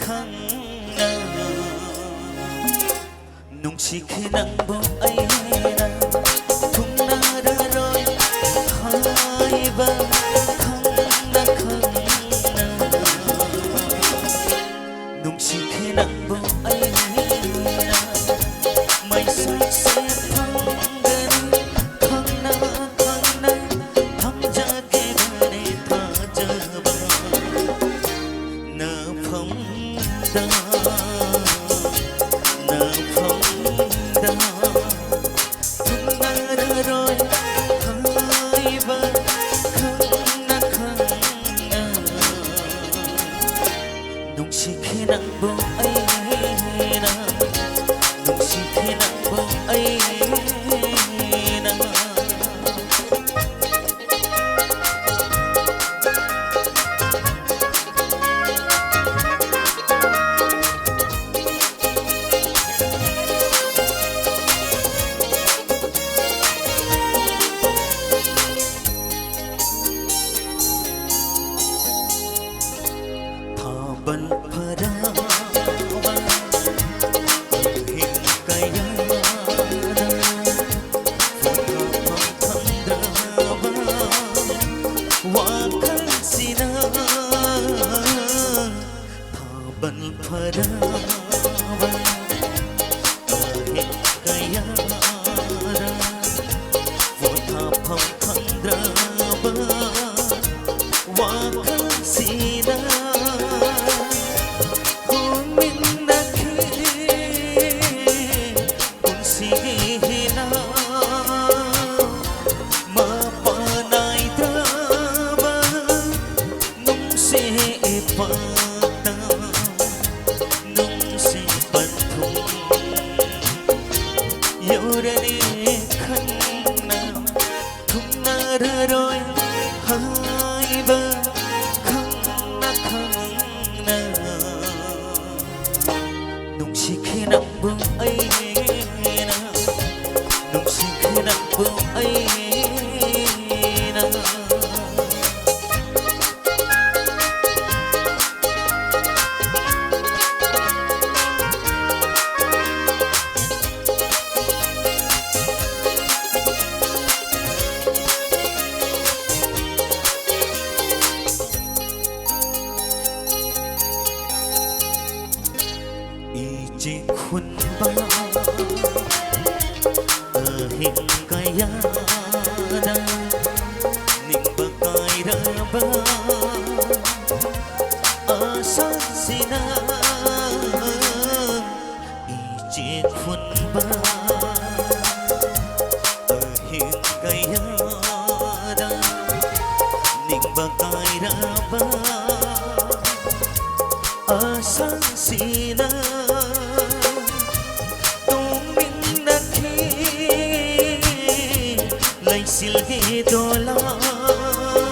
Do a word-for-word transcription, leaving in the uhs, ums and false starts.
ꯈꯪꯅ ꯅꯨꯡꯁꯤꯈꯤ ꯅꯪꯕꯨ ꯑꯩꯅ ꯊꯨꯡꯅꯔꯔꯣꯏ ꯍꯥꯏꯕ ꯈꯪꯅ ꯈꯪꯅ ꯅꯨꯡꯁꯤꯈꯤ ꯅꯪꯕꯨ ꯑꯩꯅ ꯃꯩꯁꯥꯛꯁꯦ ꯐꯪꯒꯅꯤ ꯈꯪꯅ ꯈꯪꯅ ꯊꯝꯖꯈꯤꯕꯅꯤ ꯊꯥꯖꯕ ꯅꯐꯝꯗ ꯅꯐꯝꯗ ꯊꯨꯡꯅꯔꯔꯣꯏ ꯍꯥꯏꯕ ꯈꯪꯅ ꯈꯪꯅ ꯅꯨꯡꯁꯤꯈꯤ ꯅꯪꯕꯨ ꯑꯩꯅ ꯅꯨꯡꯁꯤꯈꯤ ꯅꯪꯕꯨ ꯑꯩꯅ ꯊꯥꯕꯜ ꯐꯔꯕ ꯑꯍꯤꯡ ꯀꯌꯥꯗ ꯄꯣꯊꯥꯐꯝ ꯈꯪꯗ꯭ꯔꯕ ꯋꯥꯈꯜꯁꯤꯅ ꯊꯥꯕꯜ ꯐꯔꯕ ꯑꯍꯤꯡ ꯀꯌꯥꯗ ꯄꯣꯊꯥꯐꯝ ꯈꯪꯗ꯭ꯔꯕ ꯋꯥꯈꯜꯁꯤꯗ ꯍꯣꯡꯃꯤꯟꯅꯈꯤ ꯄꯨꯟꯁꯤꯒꯤ ꯍꯤꯅ ꯃꯄꯥ ꯅꯥꯏꯗ꯭ꯔꯕ ꯅꯨꯡꯁꯤ ꯏꯄꯥꯛꯇ ꯅꯨꯡꯁꯤ ꯄꯟꯊꯨꯡ ꯌꯧꯔꯅꯤ ꯈꯪꯅ ꯊꯨꯡꯅꯔꯔꯣꯏ ꯍꯥꯏꯕ ꯈꯪꯅ ꯈꯪꯅ ꯅꯨꯡꯁꯤꯈꯤ ꯅꯪꯕꯨ ꯑꯩꯅ ꯅꯨꯡꯁꯤꯈꯤ ꯅꯪꯕꯨ ꯑꯩꯅ ꯅꯤꯡꯕ ꯀꯥꯏꯔꯕ ꯑꯁꯥꯁꯤꯅ ꯏꯆꯦꯛ ꯍꯨꯟꯕ ꯑꯍꯤꯡ ꯀꯌꯥꯗ ꯅꯤꯡꯕ ꯀꯥꯏꯔꯕ ꯑꯁꯥꯁꯤꯅ ꯇꯨꯝꯃꯤꯟꯅꯈꯤ ꯂꯩꯆꯤꯜꯒꯤ ꯗꯣꯂꯥꯟ